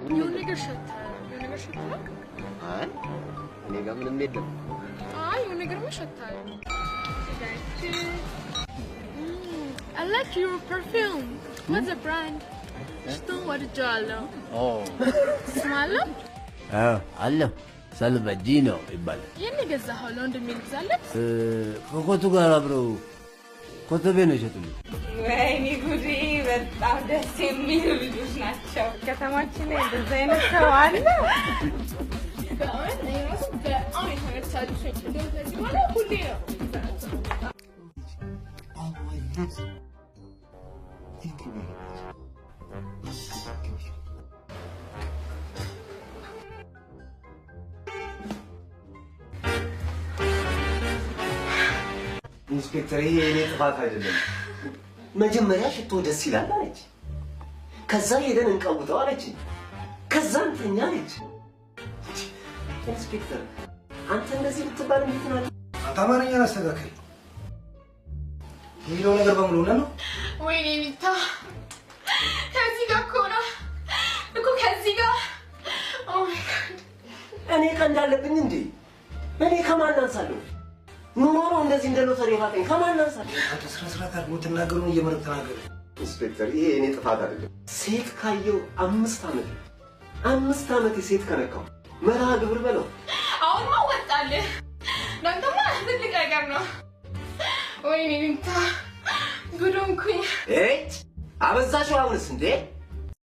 የሆነ ነገር ሸታል። የሆነ ነገር ሸታል። አይ፣ እኔ ጋር ምንም የለም። አይ፣ የሆነ ነገርማ ሸታል። I like your perfume. What's the brand? ሽቶን ወድጄዋለሁ። ስም አለው? አለሁ፣ ሰልቫጂኖ ይባላል። የት ነው የገዛኸው? ለወንድሜ ልግዛለት? ከኮቱ ጋር አብረው ኮተቤ ነው የሸጡልኝ። ወይኔ ጉዴ! በጣም ደስ የሚሉ ልጆች ናቸው። ከተማችን ላይ እንደዚህ አይነት ሰው አለ? በእውነት እኔ ራሱ በጣም የተመቻችኝ። እንደውም ከዚህ በኋላ ሁሌ ነው። ኢንስፔክተር፣ ይሄ የኔ ጥፋት አይደለም። መጀመሪያ ሽቶ ደስ ይላል አለች። ከዛ ሄደን እንቀውጠው አለች። ከዛ እንተኛ አለች። ኢንስፔክተር፣ አንተ እንደዚህ ብትባል እንዴት ነው? አንተ አማርኛን አስተካክል። የሚለው ነገር በሙሉ እውነት ነው። ወይኔ ሚታ፣ ከዚህ ጋር እኮ ነው እኮ ከዚህ ጋር። Oh my God. እኔ ቀንድ አለብኝ እንዴ? እኔ ከማን አንሳለሁ? ኑሮ ነው እንደዚህ እንደ ሎተሪ የፋቀኝ። ከማን አንሳለሁ? አንተ ስነ ስርዓት አድርጎ የምትናገሩን እየመረጥ ተናገር። ኢንስፔክተር፣ ይሄ የኔ ጥፋት አይደለም። ሴት ካየው 5 ዓመት፣ 5 ዓመት ሴት ከነካው መርሃ ግብር በለው። አሁንማ ወጣልህ። ለአንተማ ትልቅ ነገር ነው። ወይኔ ሚታ፣ ጉድ ሆንኩኝ። እጭ፣ አበዛሽው። አሁንስ እንዴ?